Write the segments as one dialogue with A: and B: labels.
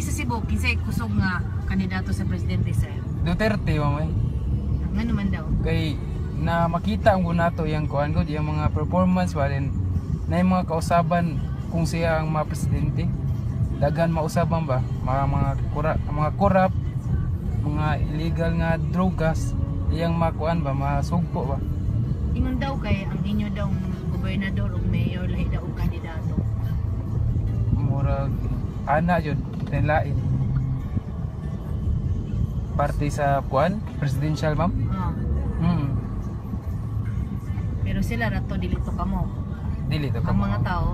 A: Diri sa Cebu, kinsay kusog nga kandidato sa presidente, sir?
B: Duterte, ma'am, eh.
A: Ngano man daw?
B: Kay na makita ang nato yang kuan gud, yung mga performance ba din na yung mga kausaban kung siya ang mga presidente, daghan mausaban ba, mga corrupt, mga illegal nga drogas, iyang makuan ba, masugpo ba.
A: Ingon daw kay ang inyo daw gobernador ug mayor lahi daw og kandidato.
B: Murag ana jud lain parte sa kuan presidential, ma'am.
A: Ah, pero sila rato, dili to kamo.
B: Dili to
A: Ang
B: kamo.
A: mga tao,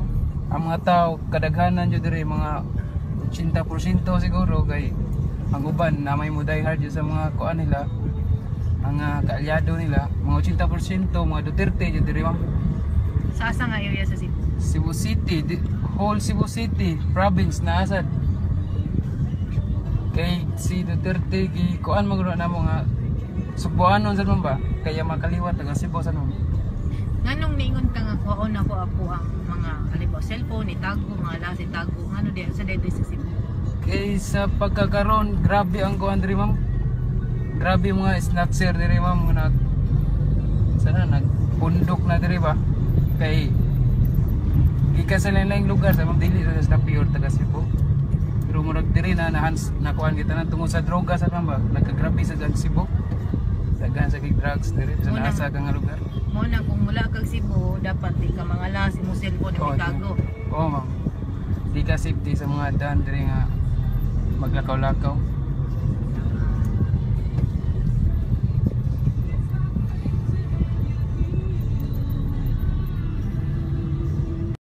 B: Ang mga tao, kadaghanan jud diri, mga 80% siguro, kay ang uban na may mo die hard jud sa mga kuan nila, ang kaalyado nila, mga 80% mga Duterte jud diri, ma'am.
A: Sa asa nga area sa Cebu?
B: Cebu City, whole Cebu City province na asad kay si Duterte gi kuan magro na mo nga sugboanon sa man ba, kaya makaliwat taga Cebu sa man.
A: Nganong niingon ka nga kuhaon ako ako ang mga halimbawa cellphone, itago, mga las itago, ngano di sa diri sa Cebu?
B: Kay sa pagkakaroon, grabe ang kuan diri, ma'am. Grabe mga snatcher diri, ma'am, nga nag sana nagpundok na diri ba. Kay gikan sa lain lugar sa ma'am, dili sa pure taga Cebu. Pero murag diri na nahans nakuan kita na tungod sa droga sa ma'am ba. Nagkagrabe sa dag Cebu. Daghan sa kay drugs diri sa naasa ka nga lugar.
A: Mo na kung mula kag Cebu, dapat di ka mga las imong cellphone
B: Oo,
A: itago.
B: Oo, ma'am. Di ka safety sa mga daan diri nga maglakaw-lakaw.